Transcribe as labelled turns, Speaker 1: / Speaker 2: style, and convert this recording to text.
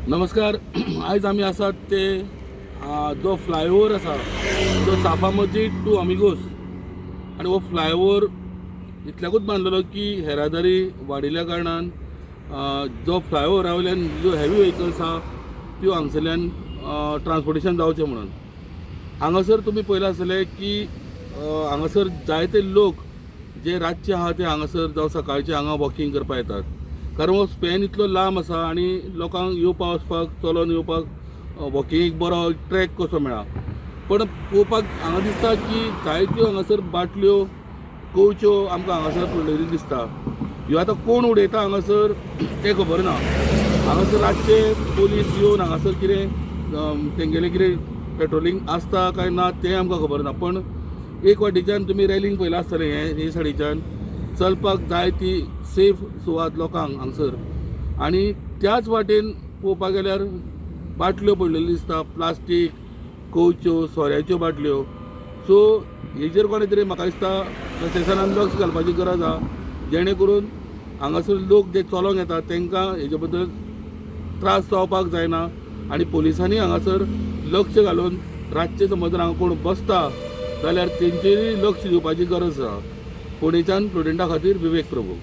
Speaker 1: नमस्कार. आयज आमी आसात ते जो फ्लायओवर आसा तो साफा मस्जीद टू आमिगोस आनी हो फ्लायओवर इतल्याकूच बांदलेलो की येरादारी वाडिल्ल्या कारणान जो फ्लायओवरा वयल्यान ज्यो हेवी व्हेकल्स आहा त्यो हांगसरल्यान ट्रान्सपोर्टेशन जावचें म्हणून. हांगासर तुमी पळयलां आसतलें की हांगासर जायते लोक जे रातचे आहा ते हांगासर जावं सकाळचे हांगा वॉकिंग करपाक येतात, कारण हो स्पॅन इतलो लांब आसा आनी लोकांक येवपा वचपाक, चलोन येवपाक वॉकिंगेक बरो ट्रॅक कसो मेळ्ळा. पण पळोवपाक हांगा दिसता की जायत्यो हांगासर बाटल्यो, कंवच्यो आमकां हांगासर पडलेल्यो दिसता. ह्यो आतां कोण उडयता हांगासर तें खबर ना. हांगासर रातचे पोलीस येवन हांगासर कितें तेंगेलें कितें पेट्रोलिंग आसता काय ना तें आमकां खबर ना. पण एक वाटेच्यान तुमी रेलिंग पळयलां आसतलें, हें हे सायडीच्यान चलपाक जाय ती सेफ सुवात लोकांक हांगसर. आनी त्याच वाटेन पळोवपाक गेल्यार बाटल्यो पडलेल्यो दिसता, प्लास्टीक, कंवच्यो, सोऱ्याच्यो बाटल्यो. सो हेजेर कोणें तरी, म्हाका दिसता, प्रशासनान लक्ष घालपाची गरज आहा, जेणे करून हांगासर लोक जे चलोंक येता तांकां हेजे बद्दल त्रास जावपाक जायना. आनी पोलिसांनी हांगासर लक्ष घालून रातचे समज जर हांगा कोण बसता जाल्यार तेंचेरूय लक्ष दिवपाची गरज आसा. फोंडेच्यान प्रुडंटा खातीर विवेक प्रभू.